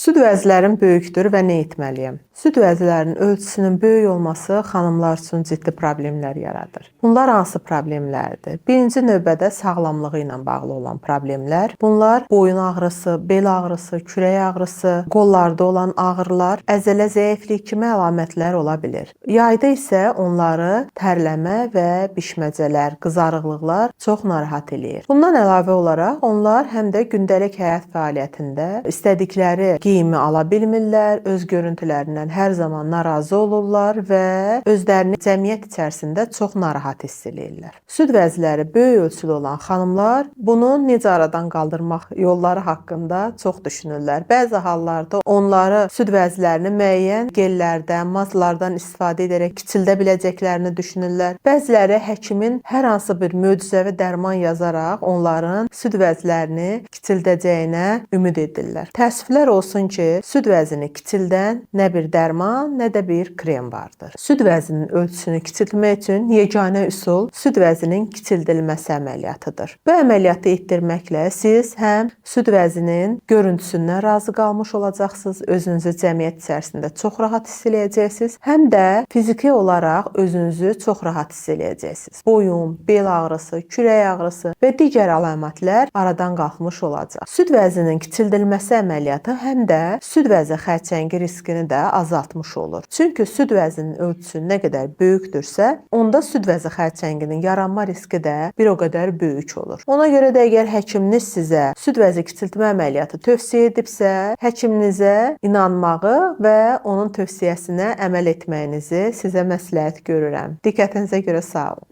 Süd vəzlərim böyükdür və nə etməliyəm? Süd vəzlərinin ölçüsünün böyük olması xanımlar üçün ciddi problemlər yaradır. Bunlar hansı problemlərdir? Birinci növbədə sağlamlığı ilə bağlı olan problemlər. Bunlar boyun ağrısı, bel ağrısı, kürək ağrısı, qollarda olan ağrılar, əzələ zəifliyi kimi əlamətlər ola bilir. Yayda isə onları tərləmə və bişməcələr, qızarıqlıqlar çox narahat eləyir. Bundan əlavə olaraq onlar həm də gündəlik həyat fəaliyyətində istədikləri geyimi ala bilmirlər, öz görüntülərindən hər zaman narazı olurlar və özlərini cəmiyyət içərisində çox narahat hiss eləyirlər. Süd vəzləri böyük ölçülü olan xanımlar bunu necə aradan qaldırmaq yolları haqqında çox düşünürlər. Bəzi hallarda onları süd vəzlərini müəyyən gellərdən, mazlardan istifadə edərək kiçildə biləcəklərini düşünürlər. Bəziləri həkimin hər hansı bir möcüzəvi dərman yazaraq onların süd vəzlərini kiçildəcəyinə ümid edirlər. Təəssüflər olsun ki, süd vəzini kiçildən nə bir dərman, nə də bir krem vardır. Süd vəzinin ölçüsünü kiçiltmək üçün yeganə üsul süd vəzinin kiçildilməsi əməliyyatıdır. Bu əməliyyatı etdirməklə siz həm süd vəzinin görüntüsündən razı qalmış olacaqsınız, özünüzü cəmiyyət içərisində çox rahat hiss eləyəcəksiniz, həm də fiziki olaraq özünüzü çox rahat hiss eləyəcəksiniz. Boyun, bel ağrısı, kürək ağrısı və digər əlamətlər aradan qalxmış olacaq. Süd vəzinin kiçildilməsi əməliyyatı həm də süd vəzi xərçəngi riskini də azaltmış olur. Çünki süd vəzinin ölçüsü nə qədər böyükdürsə, onda süd vəzi xərçənginin yaranma riski də bir o qədər böyük olur. Ona görə də əgər həkiminiz sizə süd vəzi kiçiltmə əməliyyatı tövsiyə edibsə, həkiminizə inanmağı və onun tövsiyəsinə əməl etməyinizi sizə məsləhət görürəm. Diqqətinizə görə sağ olun.